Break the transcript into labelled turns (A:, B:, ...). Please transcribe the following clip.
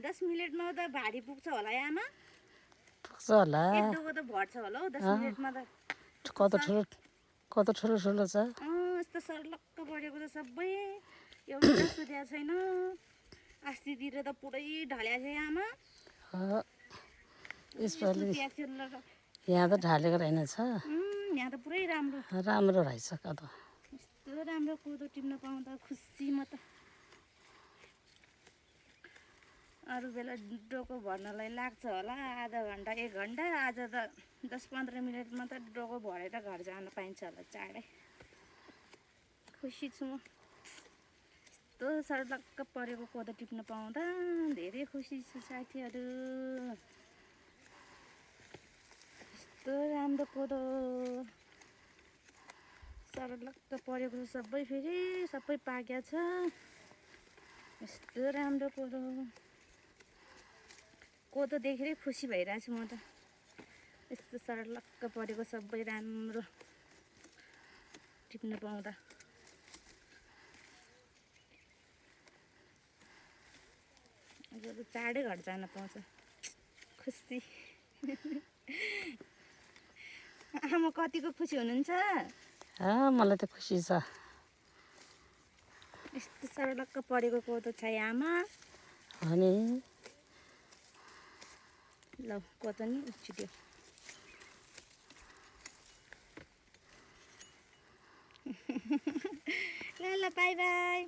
A: 10 मिनेटमा त भारी पुग्छ होला है आमा?
B: पुग्छ होला।
A: एक डोको त भर्छ होला हौ 10 मिनेटमा त।
B: कतो ठुलो ठुलो छ।
A: यस्तो सर्लक्क परेको त सबै एउटा सुत्या छैन। अस्तितिर त पुरै ढल्या छ आमा।
B: यसपालि
A: यहाँ
B: यहाँ त ढालेको रहेनछ।
A: त पुरै राम्रो
B: राम्रो रहेछ कतो।
A: यस्तो राम्रो कोदो टिप्न पाउँदा खुसी म त। अरू बेला डोको भर्नलाई लाग्छ होला आधा घन्टा 1 घन्टा। आज त 10-15 मिनटमा त डोको भरेर घर जान पाइन्छ होला चाँडै। खुसी छु म। यस्तो सर्लक्क परेको कोदो टिप्न पाउँदा धेरै खुसी छु साथीहरू। यस्तो राम्रो कोदो सर्लक्क परेको सबै फेरि सबै पाक्या छ। यस्तो राम्रो कोदो देखेरै खुसी भइरहेछु म त। यस्तो सर्लक्क परेको सबै राम्रो टिप्न पाउँदा। अब चाँडै घर जान पाउँछ खुसी। आमा कतिको खुसी हुनुहुन्छ?
B: मलाई त खुसी छ।
A: यस्तो सर्लक्क परेको कोदो छ आमा।
B: हो नि।
A: ल कोदो नि उछिट्यो। ल बाई बाई।